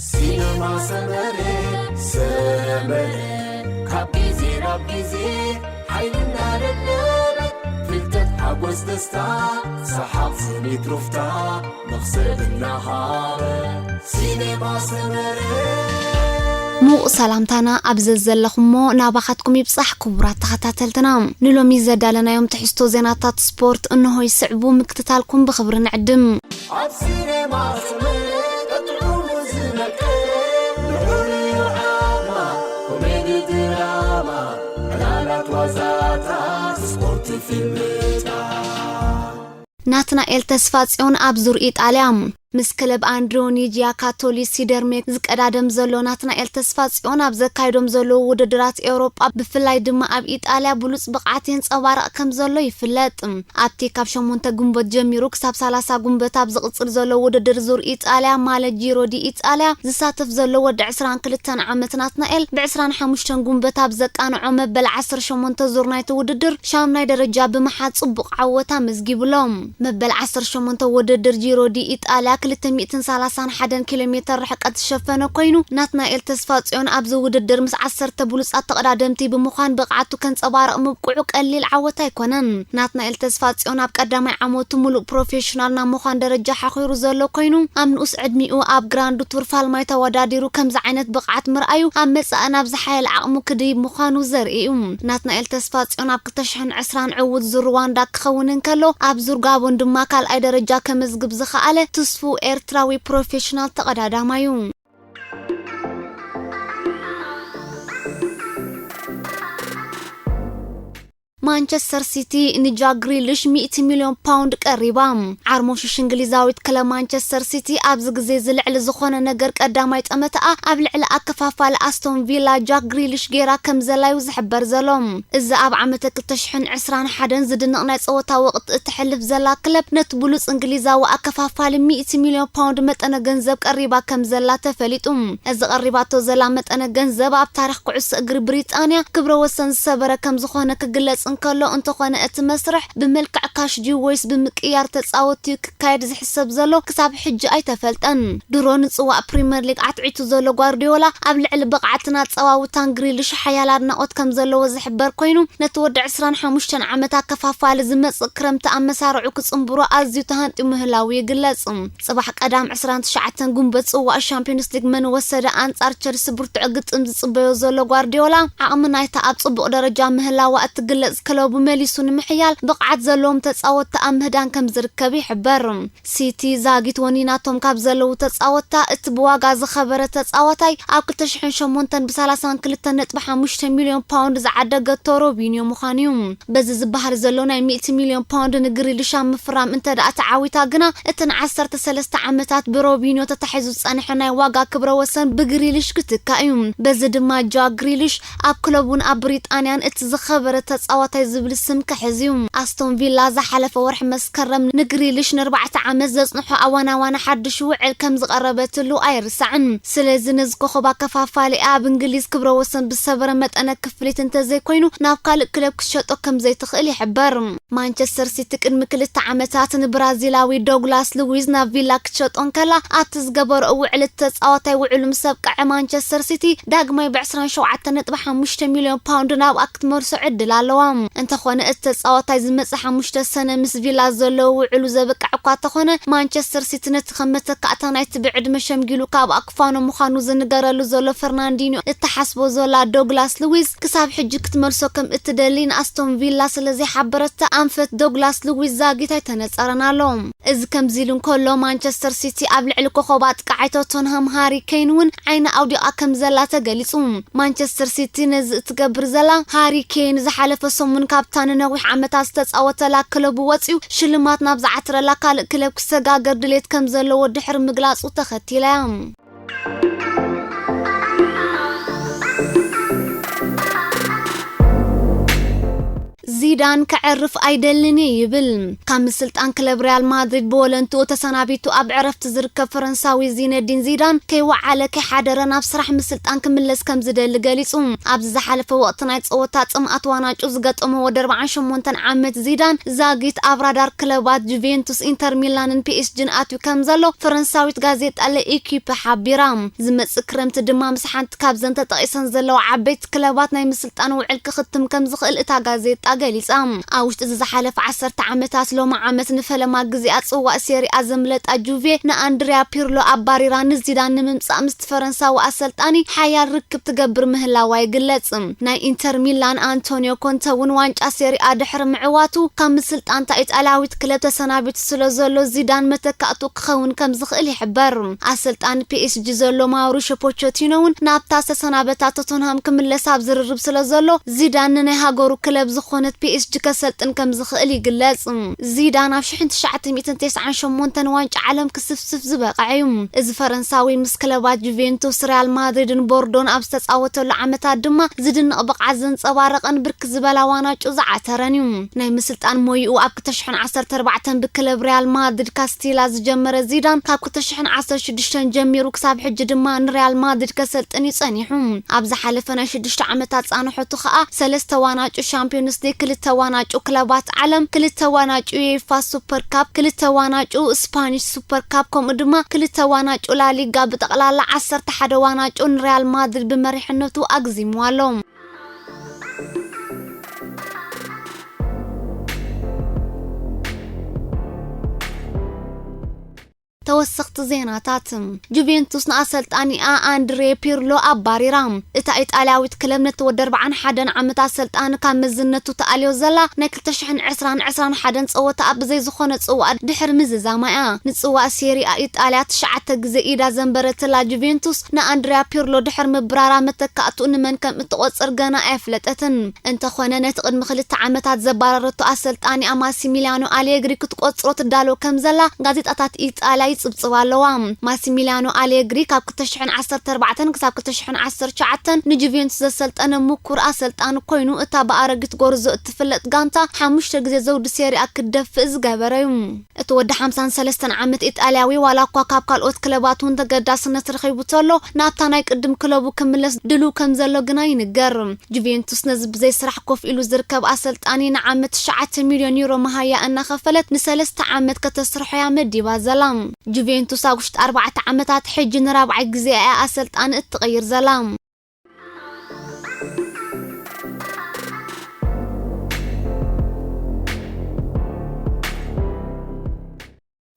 ሲነማ ሰመረ ሰመረ ካብ ግዜ ናብ ግዜ ሓይልና ደደበ ፍልጠት ሓጎስ ደስታ ሰሓቕ ስኒት ሩፍታ መኽሰብ እናሃበ ሲነማ ሰመረ ሙቕ ሰላምታና ኣብ ዘዘለኹሞ ናባኻትኩም ይብጻሕ። ክቡራት ተኸታተልትና፣ ንሎሚ ዘዳለናዮም ትሕዝቶ ዜናታት ስፖርት እንሆ ይስዕቡ። ምክትታልኩም ብኽብሪ ንዕድም። ኣብ ሲነማ ሰመረ ቀጥዑሙ ዝመቀ ንሑርዩ ዓማ ኮሜዲ ድራማ ዕላላት ዋዛታት ስፖርት ፊልምታት ናትናኤል ተስፋጽዮን ኣብ ዙር ኢጣልያ። ምስ ክለብ ኣንድሮኒ ጂያካቶሊ ሲደርሜ ዝቀዳደም ዘሎ ናትናኤል ተስፋጽዮን ኣብ ዘካይዶም ዘለዉ ውድድራት ኤውሮጳ፣ ብፍላይ ድማ ኣብ ኢጣልያ ብሉጽ ብቕዓት የንጸባርቕ ከም ዘሎ ይፍለጥ። ኣብቲ ካብ ሸሞንተ ግንቦት ጀሚሩ ክሳብ ሰላሳ ግንቦት ኣብ ዝቕጽል ዘሎ ውድድር ዙር ኢጣልያ፣ ማለት ጂሮ ዲ ኢጣልያ፣ ዝሳተፍ ዘሎ ወዲ ዕስራን ክልተን ዓመት ናትናኤል፣ ብ ዕስራን ሓሙሽተን ግንቦት ኣብ ዘቃንዖ መበል ዓሰርተ ሸሞንተ ዙር ናይቲ ውድድር ሻምናይ ደረጃ ብምሓዝ ጽቡቕ ዓወት ኣመዝጊቡ ኣሎ። መበል ዓሰርተ ሸሞንተ ውድድር ጂሮ ዲ ኢጣልያ ክልተ ሚእትን ሰላሳን ሓደን ኪሎ ሜተር ርሕቀት ዝሸፈነ ኮይኑ፣ ናትናኤል ተስፋጽዮን ኣብዚ ውድድር ምስ ዓሰርተ ብሉጻት ተቐዳደምቲ ብምዃን ብቕዓቱ ከንጸባርቕ ምብቅዑ ቀሊል ዓወት ኣይኮነን። ናትናኤል ተስፋጽዮን ኣብ ቀዳማይ ዓመቱ ሙሉእ ፕሮፌሽናል ናብ ምዃን ደረጃ ሓኺሩ ዘሎ ኮይኑ፣ ኣብ ንኡስ ዕድሚኡ ኣብ ግራንድ ቱር ፋልማይ ተወዳዲሩ ከምዚ ዓይነት ብቕዓት ምርኣዩ፣ ኣብ መጻኢ ናብ ዝሓየለ ዓቕሙ ክድይብ ምዃኑ ዘርኢ እዩ። ናትናኤል ተስፋጽዮን ኣብ ክልተ ሽሕን ዕስራን ዕዉት ዙር ሩዋንዳ ክኸውን እንከሎ፣ ኣብ ዙር ጋቦን ድማ ካልኣይ ደረጃ ከመዝግብ ዝኸኣለ ትስፉው ኤርትራዊ ፕሮፌሽናል ተቐዳዳማይ እዩ። ማንቸስተር ሲቲ ንጃክ ግሪሊሽ ሚእቲ ሚልዮን ፓውንድ ቀሪባ። ዓርሞሽሽ እንግሊዛዊት ክለብ ማንቸስተር ሲቲ ኣብዚ ግዜ እዚ ልዕሊ ዝኾነ ነገር ቀዳማይ ጠመተኣ ኣብ ልዕሊ ኣከፋፋሊ ኣስቶን ቪላ ጃክ ግሪሊሽ ገይራ ከም ዘላ እዩ ዝሕበር ዘሎ። እዚ ኣብ ዓመተ ክልተ ሽሕን ዕስራን ሓደን ዝድነቕ ናይ ጸወታ ወቕቲ እተሕልፍ ዘላ ክለብ ነቲ ብሉጽ እንግሊዛዊ ኣከፋፋሊ ሚእቲ ሚልዮን ፓውንድ መጠነ ገንዘብ ቀሪባ ከም ዘላ ተፈሊጡ። እዚ ቀሪባቶ ዘላ መጠነ ገንዘብ ኣብ ታሪኽ ኩዕሶ እግሪ ብሪጣንያ ክብረ ወሰን ዝሰበረ ከም ዝኾነ ክግለጽ እንከሎ፣ እንተኾነ እቲ መስርሕ ብመልክዕ ካሽ ድዩ ወይስ ብምቅያር ተጻወትቲ እዩ ክካየድ ዝሕሰብ ዘሎ ክሳብ ሕጂ ኣይተፈልጠን። ድሮ ንጽዋእ ፕሪምየር ሊግ ኣትዒቱ ዘሎ ጓርዲዮላ ኣብ ልዕሊ ብቕዓትን ኣጸዋውታን ግሪሊሽ ሓያል ኣድናቖት ከም ዘለዎ ዝሕበር ኮይኑ፣ ነቲ ወዲ ዕስራን ሓሙሽተን ዓመት ኣከፋፋሊ ዝመጽእ ክረምቲ ኣመሳርዑ ክጽንብሮ ኣዝዩ ተሃንጥዩ ምህላዉ ይግለጽ። ጽባሕ ቀዳም ዕስራን ትሽዓተን ግንቦት ጽዋእ ሻምፒዮንስ ሊግ መን ወሰደ ኣንጻር ቸልሲ ብርቱዕ ግጥም ዝጽበዮ ዘሎ ጓርዲዮላ፣ ዓቕሚ ናይታ ኣብ ጽቡቕ ደረጃ ምህላዋ እትግለጽ ክለቡ መሊሱ ንምሕያል ብቕዓት ዘለዎም ተጻወትቲ ኣብ ምህዳን ከም ዝርከብ ይሕበር። ሲቲ ዛጊት ወኒናቶም ካብ ዘለዉ ተጻወትታ እቲ ብዋጋ ዝኸበረ ተጻዋታይ ኣብ ክልተ ሽሕን ሸሞንተን ብ ሰላሳን ክልተን ነጥቢ ሓሙሽተ ሚልዮን ፓውንድ ዝዓደገቶ ሮቢንዮ ምዃኑ እዩ። በዚ ዝበሃል ዘሎ ናይ ሚእቲ ሚልዮን ፓውንድ ንግሪሊሽ ኣብ ምፍራም እንተ ደኣ ተዓዊታ ግና፣ እቲ ንዓሰርተ ሰለስተ ዓመታት ብሮቢንዮ ተታሒዙ ዝጸንሐ ናይ ዋጋ ክብረ ወሰን ብግሪሊሽ ክትካእ እዩ። በዚ ድማ ጃክ ግሪሊሽ ኣብ ክለቡን ኣብ ብሪጣንያን እቲ ዝኸበረ ተጻዋታይ ዝብል ስም ክሕዝ እዩ። ኣስቶን ቪላ ዝሓለፈ ወርሒ መስከረም ንግሪሊሽ ንኣርባዕተ ዓመት ዘጽንሖ ኣዋናዋና ሓድሽ ውዕል ከም ዝቐረበትሉ ኣይርሳዕን። ስለዚ ነዚ ኮኸብ ኣከፋፋሊ ኣብ እንግሊዝ ክብረ ወሰን ብዝሰበረ መጠነ ክፍሊት እንተዘይኮይኑ ናብ ካልእ ክለብ ክትሸጦ ከም ዘይትኽእል ይሕበር። ማንቸስተር ሲቲ ቅድሚ ክልተ ዓመታት ንብራዚላዊ ዶግላስ ሉዊዝ ናብ ቪላ ክትሸጦ እንከላ፣ ኣብቲ ዝገበረኦ ውዕል እቲ ተጻዋታይ ውዕሉ ምስ ኣብቅዐ ማንቸስተር ሲቲ ዳግማይ ብ ዕስራን ሸውዓተን ነጥቢ ሓሙሽተ ሚልዮን ፓውንድ ናብኣ ክትመልሶ ዕድል ኣለዋ። እንተኾነ እቲ ተጻዋታይ ዝመጽእ ሓሙሽተ ሰነ ምስ ቪላ ዘለዎ ውዕሉ ዘብቅዕ እኳ እንተኾነ፣ ማንቸስተር ሲቲ ነቲ ከም መተካእታ ናይቲ ብዕድመ ሸምጊሉ ካብ ኣኩፋኖ ምዃኑ ዝንገረሉ ዘሎ ፈርናንዲንዮ እተሓስቦ ዘላ ዶግላስ ሉዊዝ ክሳብ ሕጂ ክትመልሶ ከም እትደሊ ንኣስቶን ቪላ ስለ ዘይሓበረታ ኣንፈት ዶግላስ ሉዊዝ ዛጊት ኣይተነጸረን ኣሎ። እዚ ከምዚ ኢሉ እንከሎ፣ ማንቸስተር ሲቲ ኣብ ልዕሊ ኮኸብ ኣጥቃዓይ ቶተንሃም ሃሪ ኬን እውን ዓይና ኣውዲቓ ከም ዘላ ተገሊጹ። ማንቸስተር ሲቲ ነዚ እትገብር ዘላ፣ ሃሪ ኬን ዝሓለፈ ሰሙን ካብታ ንነዊሕ ዓመታት ዝተጻወተላ ክለቡ ወጺኡ ሽልማት ናብ ዝዓትረላ ካልእ ክለብ ክሰጋገር ድሌት ከም ዘለዎ ድሕሪ ምግላጹ ተኸቲላ እያ። ዚዳን ከዕርፍ ኣይደልን እየ ይብል። ካብ ምስልጣን ክለብ ሪያል ማድሪድ ብወለንትኡ ተሰናቢቱ ኣብ ዕረፍቲ ዝርከብ ፈረንሳዊ ዚነዲን ዚዳን ከይወዓለ ከይሓደረ ናብ ስራሕ ምስልጣን ክምለስ ከም ዝደሊ ገሊጹ። ኣብዚ ዝሓለፈ ወቕቲ ናይ ጸወታ ጽምኣት ዋናጩ ዝገጠሞ ወዲ ኣርባዓን ሸሞንተን ዓመት ዚዳን ዛጊት ኣብ ራዳር ክለባት ጁቬንቱስ፣ ኢንተር ሚላንን ፒኤስጂን ኣትዩ ከም ዘሎ ፈረንሳዊት ጋዜጣ ለኢኪፕ ሓቢራ። ዝመጽእ ክረምቲ ድማ ምስ ሓንቲ ካብዘን ተጠቒሰን ዘለዋ ዓበይቲ ክለባት ናይ ምስልጣን ውዕል ክኽትም ከም ዝኽእል እታ ጋዜጣ ገሊጻ። ኣብ ውሽጢ እዚ ዝሓለፈ ዓሰርተ ዓመታት ሎሚ ዓመት ንፈለማ ግዜኣ ጽዋእ ሴሪኣ ዘምለጣ ጁቬ ንኣንድሪያ ፒርሎ ኣባሪራ ንዚዳን ንምምጻእ ምስቲ ፈረንሳዊ ኣሰልጣኒ ሓያል ርክብ ትገብር ምህላዋ ይግለጽ። ናይ ኢንተር ሚላን ኣንቶኒዮ ኮንተ እውን ዋንጫ ሴሪኣ ድሕሪ ምዕዋቱ ካብ ምስልጣንታ ኢጣልያዊት ክለብ ተሰናቢቱ ስለ ዘሎ ዚዳን መተካእቱ ክኸውን ከም ዝኽእል ይሕበር። ኣሰልጣኒ ፒኤስጂ ዘሎ ማውሪሾ ፖቸቲኖ እውን ናብታ ዝተሰናበታ ቶተንሃም ክምለስ ኣብ ዝርርብ ስለ ዘሎ ዚዳን ንናይ ሃገሩ ክለብ ዝኾነት ፒኤስጂ ከሰልጥን ከም ዝኽእል ይግለጽ። ዚዳን ኣብ ሽሕን ትሽዓተ ሚእትን ተስዓን ሸሞንተን ዋንጫ ዓለም ክስፍስፍ ዝበቕዐ እዩ። እዚ ፈረንሳዊ ምስ ክለባት ጁቬንቱስ፣ ሪያል ማድሪድን ቦርዶን ኣብ ዝተጻወተሉ ዓመታት ድማ ዝድነቕ ብቕዓት ዘንጸባረቐን ብርክት ዝበላ ዋናጩ ዝዓተረን እዩ። ናይ ምስልጣን ሞይኡ ኣብ ክልተ ሽሕን ዓሰርተ ኣርባዕተን ብክለብ ሪያል ማድሪድ ካስቲላ ዝጀመረ ዚዳን ካብ ክልተ ሽሕን ዓሰርተ ሽዱሽተን ጀሚሩ ክሳብ ሕጂ ድማ ንሪያል ማድሪድ ከሰልጥን እዩ ጸኒሑ። ኣብ ዝሓለፈ ናይ ሽዱሽተ ዓመታት ጻንሖቱ ከኣ ሰለስተ ዋናጩ ሻምፒዮንስ ሊግ፣ ክልተ ዋናጩ ክለባት ዓለም፣ ክልተ ዋናጩ ዩኤፋ ሱፐር ካፕ፣ ክልተ ዋናጩ ስፓኒሽ ሱፐር ካፕ፣ ከምኡ ድማ ክልተ ዋናጩ ላሊጋ፣ ብጠቕላላ ዓሰርተ ሓደ ዋናጩ ንሪያል ማድሪድ ብመሪሕነቱ ኣግዚምዋ ኣሎ። ተወሰኽቲ ዜናታት። ጁቬንቱስ ንኣሰልጣኒኣ ኣንድሬ ፒርሎ ኣባሪራ። እታ ኢጣልያዊት ክለብ ነቲ ወዲ ኣርባዓን ሓደን ዓመት ኣሰልጣኒ ካብ መዝነቱ ተኣልዮ ዘላ ናይ ክልተ ሽሕን ዕስራን ዕስራን ሓደን ጸወታ ኣብ ብዘይ ዝኾነ ጽዋእ ድሕሪ ምዝዛማ እያ። ንጽዋእ ሴሪኣ ኢጣልያ ትሽዓተ ግዜ ኢዳ ዘንበረትላ ጁቬንቱስ ንኣንድሪያ ፒርሎ ድሕሪ ምብራራ መተካእትኡ ንመን ከም እትቖጽር ገና ኣየፍለጠትን። እንተኾነ ነቲ ቅድሚ ክልተ ዓመታት ዘባረረቶ ኣሰልጣኒኣ ማሲሚሊያኖ ኣሌግሪ ክትቆጽሮ ትዳሎ ከም ዘላ ጋዜጣታት ኢጣልያ ይጽብጽባ ኣለዋ። ማሲሚሊያኖ ኣሌግሪ ካብ ክልተ ሽሕን ዓሰርተ ኣርባዕተን ክሳብ ክልተ ሽሕን ዓሰርተ ትሽዓተን ንጁቬንቱስ ዘሰልጠነ ምኩር ኣሰልጣኒ ኮይኑ፣ እታ ብኣረጊት ጎርዞ እትፍለጥ ጋንታ ሓሙሽተ ግዜ ዘውዲ ሴሪኣ ክትደፍእ ዝገበረ እዩ። እቲ ወዲ ሓምሳን ሰለስተን ዓመት ኢጣልያዊ ዋላ እኳ ካብ ካልኦት ክለባት እውን ተገዳስነት ረኺቡ ተሎ፣ ናብታ ናይ ቅድም ክለቡ ክምለስ ድልው ከም ዘሎ ግና ይንገር። ጁቬንቱስ ነዚ ብዘይ ስራሕ ኮፍ ኢሉ ዝርከብ ኣሰልጣኒ ንዓመት ትሽዓተ ሚልዮን ዩሮ መሃያ እናኸፈለት ንሰለስተ ዓመት ከተስርሖ እያ መዲባ ዘላ። ጁቬንቱስ ኣብ ውሽጢ ኣርባዕተ ዓመታት ሕጂ ንራብዓይ ግዜ እያ ኣሰልጣኒ እትቕይር ዘላ።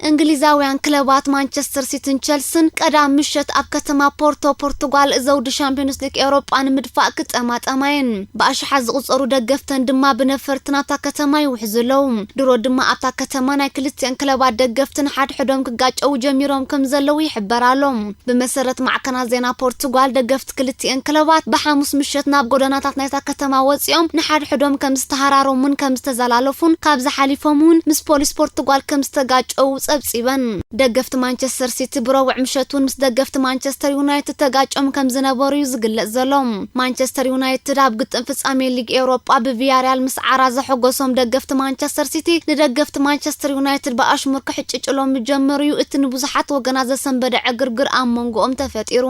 እንግሊዛውያን ክለባት ማንቸስተር ሲቲን ቸልስን ቀዳም ምሸት ኣብ ከተማ ፖርቶ ፖርቱጋል ዘውዲ ሻምፒዮንስ ሊግ ኤውሮጳ ንምድፋእ ክጠማጠማ እየን። ብኣሽሓት ዝቑጸሩ ደገፍተን ድማ ብነፈርቲ ናብታ ከተማ ይውሕዙ ኣለዉ። ድሮ ድማ ኣብታ ከተማ ናይ ክልቲአን ክለባት ደገፍቲ ንሓድሕዶም ክጋጨዉ ጀሚሮም ከም ዘለዉ ይሕበር ኣሎ። ብመሰረት ማዕከናት ዜና ፖርቱጋል፣ ደገፍቲ ክልቲአን ክለባት ብሓሙስ ምሸት ናብ ጎደናታት ናይታ ከተማ ወጺኦም ንሓድሕዶም ከም ዝተሃራረሙን ከም ዝተዘላለፉን ካብዚ ሓሊፎም እውን ምስ ፖሊስ ፖርቱጋል ከም ዝተጋጨዉ ጸብጺበን። ደገፍቲ ማንቸስተር ሲቲ ብረቡዕ ምሸት እውን ምስ ደገፍቲ ማንቸስተር ዩናይትድ ተጋጭዮም ከም ዝነበሩ እዩ ዝግለጽ ዘሎ። ማንቸስተር ዩናይትድ ኣብ ግጥም ፍጻሜ ሊግ ኤውሮጳ ብቪያሪያል ምስዓራ ዘሐጎሶም ደገፍቲ ማንቸስተር ሲቲ ንደገፍቲ ማንቸስተር ዩናይትድ ብኣሽሙር ክሕጭጭሎም ምጀመሩ እዩ እቲ ንብዙሓት ወገናት ዘሰንበደ ዕግርግር ኣብ መንጎኦም ተፈጢሩ።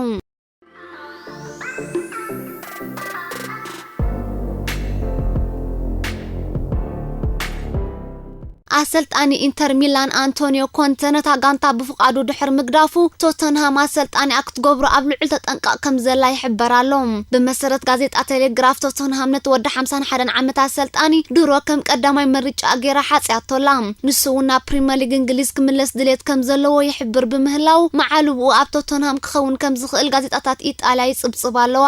ኣሰልጣኒ ኢንተር ሚላን ኣንቶኒዮ ኮንተ ነታ ጋንታ ብፍቓዱ ድሕሪ ምግዳፉ፣ ቶተንሃም ኣሰልጣኒኣ ክትገብሮ ኣብ ልዑል ተጠንቀቕ ከም ዘላ ይሕበር ኣሎ። ብመሰረት ጋዜጣ ቴሌግራፍ፣ ቶተንሃም ነቲ ወዲ ሓምሳን ሓደን ዓመት ኣሰልጣኒ ድሮ ከም ቀዳማይ ምርጫ ገይራ ሓጽያቶ ኣላ። ንሱ እውን ናብ ፕሪምየር ሊግ እንግሊዝ ክምለስ ድሌት ከም ዘለዎ ይሕብር ብምህላው፣ መዓልብኡ ኣብ ቶተንሃም ክኸውን ከም ዝኽእል ጋዜጣታት ኢጣልያ ይጽብጽባ ኣለዋ።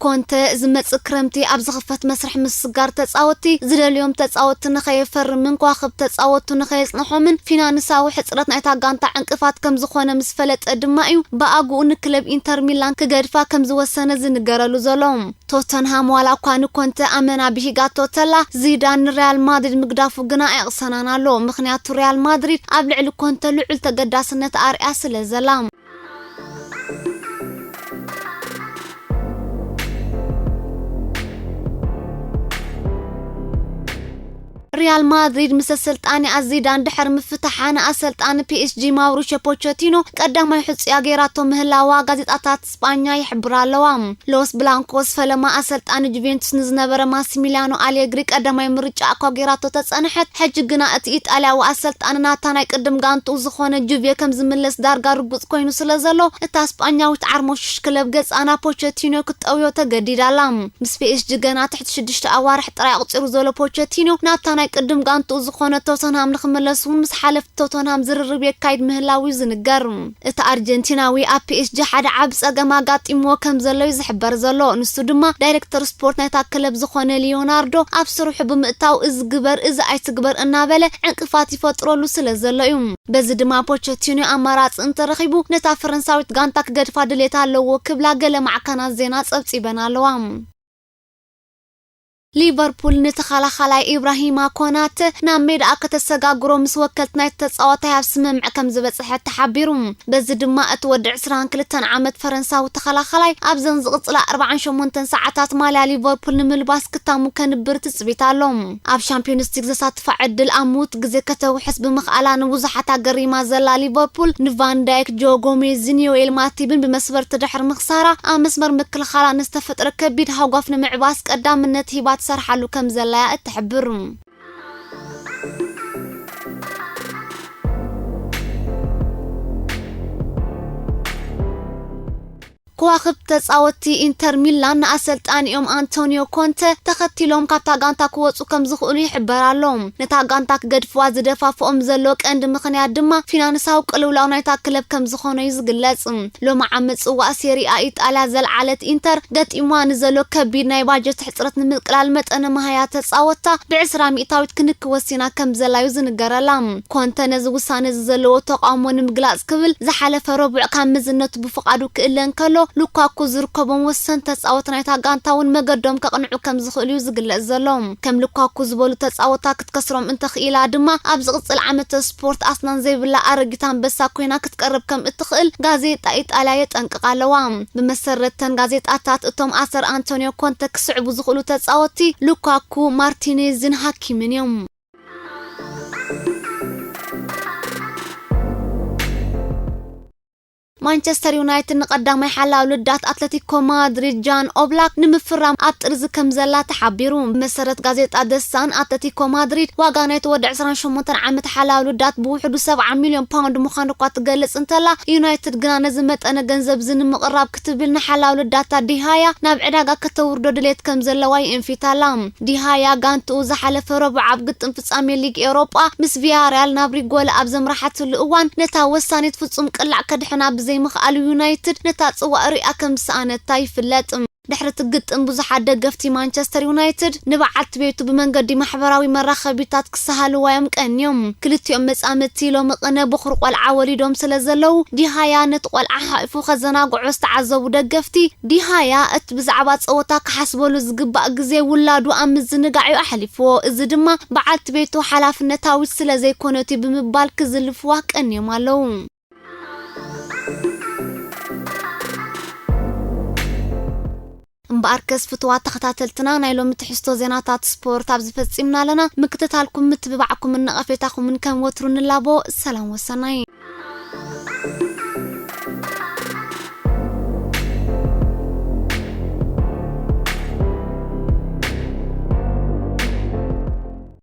ኮንተ፣ ዝመጽእ ክረምቲ ኣብ ዝኽፈት መስርሕ ምስጋር ተጻወትቲ፣ ዝደልዮም ተጻወትቲ ንኸየፈርምን ከዋኽብቲ ተጻወትቱ ንኸየጽንሖምን ፊናንሳዊ ሕጽረት ናይታ ጋንታ ዕንቅፋት ከም ዝኾነ ምስ ፈለጠ ድማ እዩ ብኣግኡ ንክለብ ኢንተር ሚላን ክገድፋ ከም ዝወሰነ ዝንገረሉ ዘሎ። ቶተንሃም ዋላ እኳ ንኮንተ ኣመና ብሂጋቶ ተላ፣ ዚዳን ንሪያል ማድሪድ ምግዳፉ ግና ኣየቕሰናን ኣሎ። ምኽንያቱ ሪያል ማድሪድ ኣብ ልዕሊ ኮንተ ልዑል ተገዳስነት ኣርያ ስለ ዘላ። ሪያል ማድሪድ ምስ ኣሰልጣኒኣ ዚዳን ድሕሪ ምፍታሓ፣ ንኣሰልጣኒ ፒ ኤስ ጂ ማውሪሾ ፖቸቲኖ ቀዳማይ ሕጹያ ገይራቶ ምህላዋ ጋዜጣታት ስጳኛ ይሕብራ ኣለዋ። ሎስ ብላንኮስ ፈለማ ኣሰልጣኒ ጁቬንቱስ ንዝነበረ ማሲሚሊያኖ ኣሌግሪ ቀዳማይ ምርጫ እኳ ገይራቶ ተጸንሐት፣ ሕጂ ግና እቲ ኢጣልያዊ ኣሰልጣኒ ናታ ናይ ቅድም ጋንትኡ ዝኾነ ጁቬ ከም ዝምለስ ዳርጋ ርጉጽ ኮይኑ ስለ ዘሎ፣ እታ ስጳኛዊት ዓርሞሽሽ ክለብ ገጻ ናብ ፖቸቲኖ ክትጠውዮ ተገዲዳ ኣላ። ምስ ፒ ኤስ ጂ ገና ትሕቲ ሽዱሽተ ኣዋርሕ ጥራይ ኣቑጺሩ ዘሎ ፖቸቲኖ፣ ናብታ ናይ ቅድም ጋንትኡ ዝኾነ ቶተንሃም ንኽምለስ እውን ምስ ሓለፍቲ ቶተንሃም ዝርርብ የካይድ ምህላው እዩ ዝንገር። እቲ ኣርጀንቲናዊ ኣብ ፒ ኤስ ጂ ሓደ ዓቢ ጸገም ኣጋጢምዎ ከም ዘሎ እዩ ዝሕበር ዘሎ። ንሱ ድማ ዳይሬክተር ስፖርት ናይታ ክለብ ዝኾነ ሊዮናርዶ ኣብ ስርሑ ብምእታው፣ "እዚ ግበር፣ እዚ ኣይትግበር" እናበለ ዕንቅፋት ይፈጥረሉ ስለ ዘሎ እዩ። በዚ ድማ ፖቸቲኖ ኣማራጺ እንተረኺቡ፣ ነታ ፈረንሳዊት ጋንታ ክገድፋ ድሌት ኣለዎ ክብላ ገለ ማዕከናት ዜና ጸብጺበን ኣለዋ። ሊቨርፑል ንተኸላኻላይ ኢብራሂማ ኮናተ ናብ ሜዳኣ ከተሰጋግሮ ምስ ወከልቲ ናይቲ ተጻዋታይ ኣብ ስምምዕ ከም ዝበጽሐት ተሓቢሩ። በዚ ድማ እቲ ወዲ ዕስራን ክልተን ዓመት ፈረንሳዊ ተኸላኻላይ ኣብዘን ዝቕጽላ ኣርባዓን ሸሞንተን ሰዓታት ማልያ ሊቨርፑል ንምልባስ ክታሙ ከንብር ትጽቢት ኣሎ። ኣብ ሻምፒዮንስ ሊግ ዘሳትፋ ዕድል ኣብ ምዉት ግዜ ከተውሕስ ብምኽኣላ ንብዙሓት ኣገሪማ ዘላ ሊቨርፑል፣ ንቫን ዳይክ፣ ጆ ጎሜዝን ዮኤል ማቲብን ብመስበርቲ ድሕሪ ምኽሳራ፣ ኣብ መስመር ምክልኻላ ንዝተፈጥረ ከቢድ ሃጓፍ ንምዕባስ ቀዳምነት ሂባ ትሰርሓሉ ከም ዘላ'ያ እትሕብር። ከዋኽብቲ ተጻወትቲ ኢንተር ሚላን ንኣሰልጣኒኦም ኣንቶኒዮ ኮንተ ተኸቲሎም ካብታ ጋንታ ክወጹ ከም ዝኽእሉ ይሕበር ኣሎ። ነታ ጋንታ ክገድፍዋ ዝደፋፍኦም ዘሎ ቀንዲ ምኽንያት ድማ ፊናንሳዊ ቅልውላው ናይታ ክለብ ከም ዝኾነ እዩ ዝግለጽ። ሎሚ ዓመት ጽዋእ ሴሪኣ ኢጣልያ ዘልዓለት ኢንተር፣ ገጢምዋ ንዘሎ ከቢድ ናይ ባጀት ሕጽረት ንምቅላል፣ መጠነ መሃያ ተጻወትታ ብዕስራ ሚእታዊት ክንክወ ወሲና ከም ዘላ እዩ ዝንገረላ። ኮንተ ነዚ ውሳነ እዚ ዘለዎ ተቓውሞ ንምግላጽ ክብል ዝሓለፈ ረቡዕ ካብ መዝነቱ ብፍቓዱ ክእለ እንከሎ፣ ሉካኩ ዝርከቦም ወሰንቲ ተጻወት ናይታ ጋንታ እውን መገዶም ከቕንዑ ከም ዝኽእሉ እዩ ዝግለጽ ዘሎ። ከም ሉካኩ ዝበሉ ተጻወታ ክትከስሮም እንተኽኢላ ድማ፣ ኣብ ዝቕጽል ዓመተ ስፖርት ኣስናን ዘይብላ ኣረጊት ኣንበሳ ኮይና ክትቀርብ ከም እትኽእል ጋዜጣ ኢጣልያ የጠንቅቕ ኣለዋ። ብመሰረት ተን ጋዜጣታት፣ እቶም ኣሰር ኣንቶኒዮ ኮንተ ክስዕቡ ዝኽእሉ ተጻወትቲ ሉካኩ፣ ማርቲኔዝን ሃኪምን እዮም። ማንቸስተር ዩናይትድ ንቀዳማይ ሓላው ልዳት ኣትለቲኮ ማድሪድ ጃን ኦብላክ ንምፍራም ኣብ ጥርዚ ከም ዘላ ተሓቢሩ። ብመሰረት ጋዜጣ ደሳን፣ ኣትለቲኮ ማድሪድ ዋጋ ናይቲ ወዲ ዕስራን ሸሞንተን ዓመት ሓላው ልዳት ብውሕዱ ሰብዓ ሚልዮን ፓውንድ ምዃኑ እኳ ትገልጽ እንተላ፣ ዩናይትድ ግና ነዚ መጠነ ገንዘብ እዚ ንምቕራብ ክትብል ንሓላው ልዳታ ዲሃያ ናብ ዕዳጋ ከተውርዶ ድሌት ከም ዘለዋ ይእንፊት ኣላ። ዲሃያ ጋንትኡ ዝሓለፈ ረቡዕ ኣብ ግጥም ፍጻሜ ሊግ ኤውሮጳ ምስ ቪያርያል ናብ ሪጎለ ኣብ ዘምራሓትሉ እዋን፣ ነታ ወሳኒት ፍጹም ቅላዕ ከድሕና ብዘይምኽኣሉ፣ ዩናይትድ ነታ ጽዋእ ሪኣ ከም ዝሰኣነታ ይፍለጥ። ድሕሪ እቲ ግጥም፣ ብዙሓት ደገፍቲ ማንቸስተር ዩናይትድ ንበዓልቲ ቤቱ ብመንገዲ ማሕበራዊ መራኸቢታት ክሰሃልዋ እዮም ቀንዮም። ክልቲኦም መጻምድቲ ሎሚ ቅነ ብኹር ቆልዓ ወሊዶም ስለ ዘለዉ፣ ዲሃያ ነቲ ቆልዓ ሓቒፉ ከዘናግዖ ዝተዓዘቡ ደገፍቲ፣ ዲሃያ እቲ ብዛዕባ ጸወታ ክሓስበሉ ዝግባእ ግዜ ውላዱ ኣብ ምዝንጋዕ እዩ ኣሕሊፍዎ። እዚ ድማ በዓልቲ ቤቱ ሓላፍነታዊት ስለ ዘይኮነት እዩ ብምባል ክዝልፍዋ ቀንዮም ኣለዉ። እምበኣርከስ ፍቱዋት ተኸታተልትና፣ ናይ ሎሚ ትሕዝቶ ዜናታት ስፖርት ኣብዚ ፈጺምና ኣለና። ምክትታልኩም፣ ምትብባዕኩምን ነቐፌታኹምን ከም ወትሩ ንላቦ። ሰላም ወሰናይ።